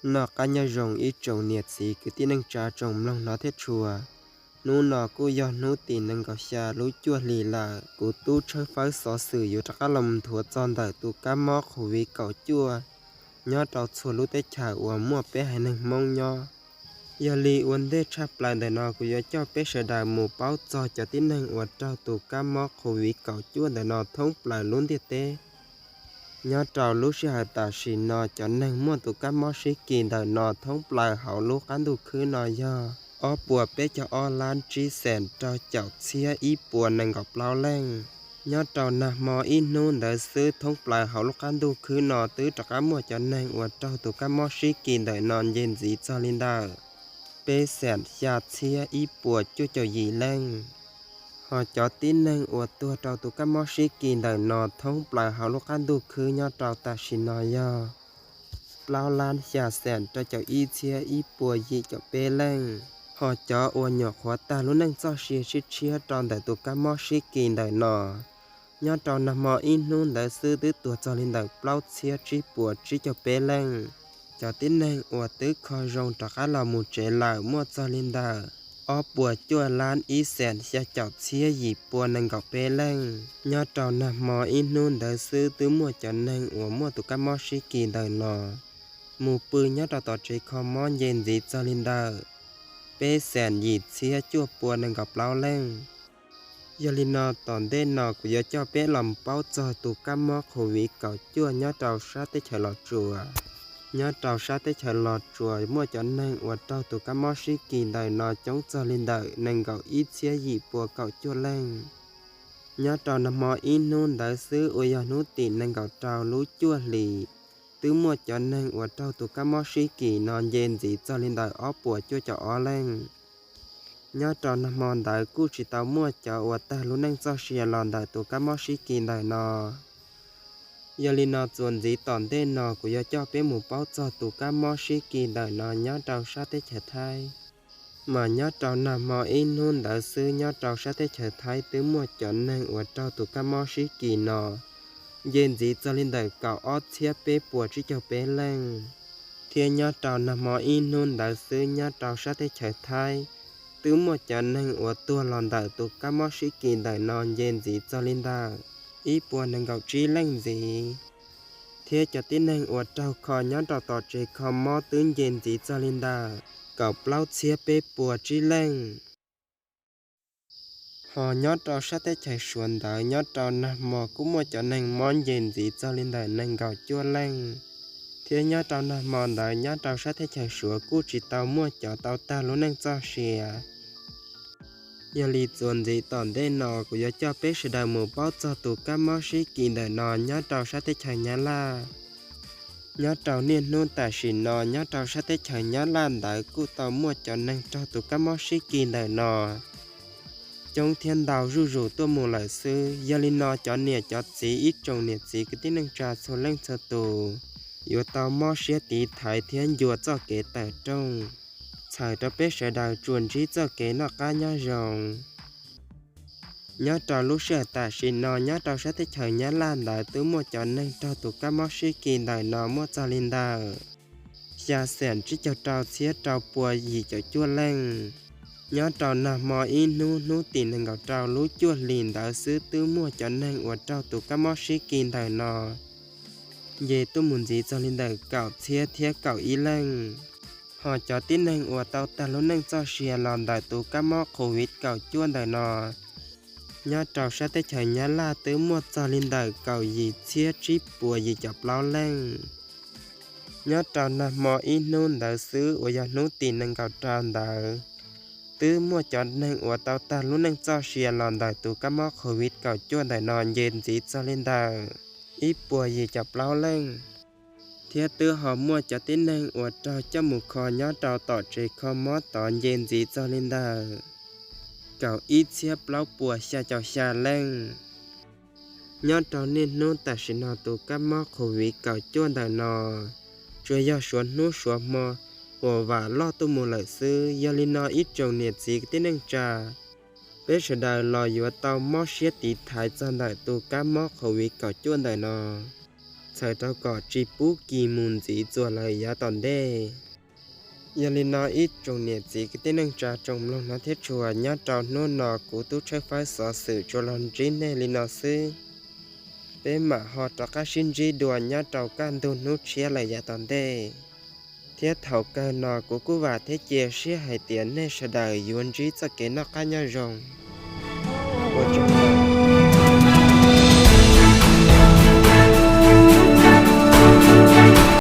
Noj qab nyob zoo ib tsoom niam txiv kwv tij neej tsa tsoom mloog no thiab tshua. Hnub no kuj yog hnub tim nees nkaum xya lub cuaj hlis lawm, kuv tub tshawb fawb xov xwm yuav rov qab los nthuav txog ntawm tus kab mob Covid kaum cuaj nyob rau txhua lub teb chaws uas muaj peb haiv neeg Hmoob nyob. Yog li ua ntej tshaj plaws ntawm no kuv yuav coj peb sawv daws mus paub txog cov tib neeg uas raug tus kab mob Covid kaum cuaj ntawm no thoob plaws lub ntiaj teb. Nyob rau lub sij hawm tam sim no cov neeg muaj tus kab mob sib kis ntawm no thoob plaws hauv lub qab ntuj khwb no yog ob puas peb caug ob lab tsib xees rau caum txhiab ib puas nees nkaum plaub leej. Nyob rau nag hmo ib hnub ntawd xwb thoob plaws hauv lub qab ntuj khwb no twb rov qab muaj cov neeg uas raug tus kab mob sib kis ntawm no nce ntxiv txog li ntawm peb xees xya txhiab ib puas cuaj caum yim leej. Hos cov tib neeg uas tuag rau tus kab mob sib kis ntawm no thoob plaws hauv lub qab ntuj khwb nyob rau tam sim no yog plaub lab xya xees rau caum ib txhiab ib puas yim caum peb leej. Hos cov uas nyuam qhuav tag lub neej txoj sia tshiab tshiab rau ntawm tus kab mob sib kis ntawm no nyob rau nag hmo ib hnub ntawd xwb twb tuag txog li ntawm plaub txhiab tsib puas tsib caug peb leej. Cov tib neeg uas twb kho zoo rov qab los mus tsev lawm muaj txog li ntawm ob puas cuaj lab ib xees xya caum txhiab yim puas nees nkaum peb leej. Nyob rau nag hmo ib hnub ntawd xwb twb muaj cov neeg uas muaj tus kab mob sib kis ntawm no mus pw nyob rau tom tsev kho mob nce ntxiv txog li ntawm peb xees yim txhiab cuaj puas nees nkaum plaub leej. Yog li no tom ntej no kuv yuav coj peb los paub txog tus kab mob Covid kaum cuaj nyob rau sab teb chaws Los Tsuas. Nyob rau sab teb chaws Los Tsuas muaj cov neeg uas raug tus kab mob sib kis ntawm no coob txog li ntawm nees nkaum ib txhiab yim puas kaum cuaj leej. Nyob rau nag hmo ib hnub ntawd xwb uas yog hnub tim nees nkaum rau lub cuaj hlis, twb muaj cov neeg uas raug tus kab mob sib kis no nce ntxiv txog li ntawm ob puas cuaj caum ob leej. Nyob rau nag hmo ntawd kuj tsis tau muaj cov uas tag lub neej txoj sia los ntawm tus kab mob sib kis ntawm no. Yog li no txuas ntxiv tom ntej no kuv yuav coj peb mus paub txog tus kab mob sib kis ntawm no nyob rau sab teb chaws Thaib. Mas nyob rau nag hmo ib hnub ntawd xwb nyob rau sab teb chaws Thaib twb muaj cov neeg uas raug tus kab mob sib kis no nce ntxiv txog li ntawm kaum ob txhiab peb puas tsib caug peb leej. Thiab nyob rau nag hmo ib hnub ntawd xwb nyob rau sab teb chaws Thaib twb muaj cov neeg uas tuag los ntawm tus kab mob sib kis ntawm no nce ntxiv txog li ntawm ib puas nees nkaum tsib leej ntxiv. Thiab cov tib neeg uas raug kho nyob rau tom tsev kho mob twb nce ntxiv txog li ntawm kaum plaub txhiab peb puas tsib leej. Hos nyob rau sab teb chaws Suav ntawd nyob rau nag hmo kuj muaj cov neeg mob nce ntxiv txog li ntawm nees nkaum cuaj leej. Thiab nyob rau nag hmo ntawd nyob rau sab teb chaws Suav kuj tsis tau muaj cov tau tag lub neej txoj sia. Yog li txuas ntxiv tom ntej no kuv yuav coj peb sawv daws mus paub txog tus kab mob sib kis ntawm no nyob rau sab teb chaws Nyab Laj. Nyob rau niaj hnub tam sim no nyob rau sab teb chaws Nyab Laj ntawd kuj tau muaj cov neeg raug tus kab mob sib kis ntawm no coob thiab ntau zuj zus tuaj mus lawm xwb. Yog li no cov niam cov txiv ib tsoom niam txiv kwv tij neej tsa txhua leej txhua tus yuav tau mob siab tiv thaiv thiab ncua txoj kev tawm rooj, txhawm rau peb sawv daws tsuas ntsib txoj kev noj qab nyob zoo. Nyob rau lub sij hawm tam sim no nyob rau sab teb chaws Nyab Laj ntawd twb muaj cov neeg raug tus kab mob sib kis ntawm no muaj txog li ntawm xya xees tsib caug rau txhiab rau puas yim caum cuaj leej. Nyob rau nag hmo ib hnub hnub tim nees nkaum rau lub cuaj hlis ntawd xwb twb muaj cov neeg uas raug tus kab mob sib kis ntawm no nce tuaj mus ntxiv txog li ntawm kaum txhiab thiab kaum ib leej. Hos cov tib neeg uas tau tag lub neej txoj sia los ntawm tus kab mob Covid kaum cuaj ntawm no nyob rau sab teb chaws Nyab Laj twb muaj txog li ntawm kaum yim txhiab tsib puas yim caum plaub leej. Nyob rau nag hmo ib hnub ntawd xwb uas yog hnub tim nees nkaum rau ntawd twb muaj cov neeg uas tau tag lub neej txoj sia los ntawm tus kab mob Covid kaum cuaj ntawm no nce ntxiv txog li ntawm ib puas yim caum plaub leej. Thiab twb ho muaj cov tib neeg uas raug coj mus kho nyob rau tom tsev kho mob tod nce ntxiv txog li ntawm kaum ib txhiab plaub puas xya caum xya leej. Nyob rau niaj hnub tam sim no tus kab mob Covid kaum cuaj ntawm no tsuas yog suav hnub suav hmo uas vam loj tuaj mus lawm xwb. Yog li no ib tsoom niam txiv kwv tij neej tsa, peb sawv daws los yuav tau mob siab tiv thaiv txog ntawm tus kab mob Covid kaum cuaj ntawm no. txhawm rau kom tsis pub kis mus ntxiv txuas lawm yav tom ntej. Yog li no ib tsoom niam txiv kwv tij neej tsa tsoom mloog hmov thiab tshua, nyob rau hnub no kuv tub tshawb fawb xov xwm tsuas los ntsib nej li no xwb. Peb mam ho rov qab sib ntsib dua nyob rau kaj ntug hnub tshiab lawm yav tom ntej. Thiab thaum kawg no kuv kuj vam thiab cia siab hais tias nej sawv daws yuav ntsib txoj kev noj qab nyob zoo. Ua tsaug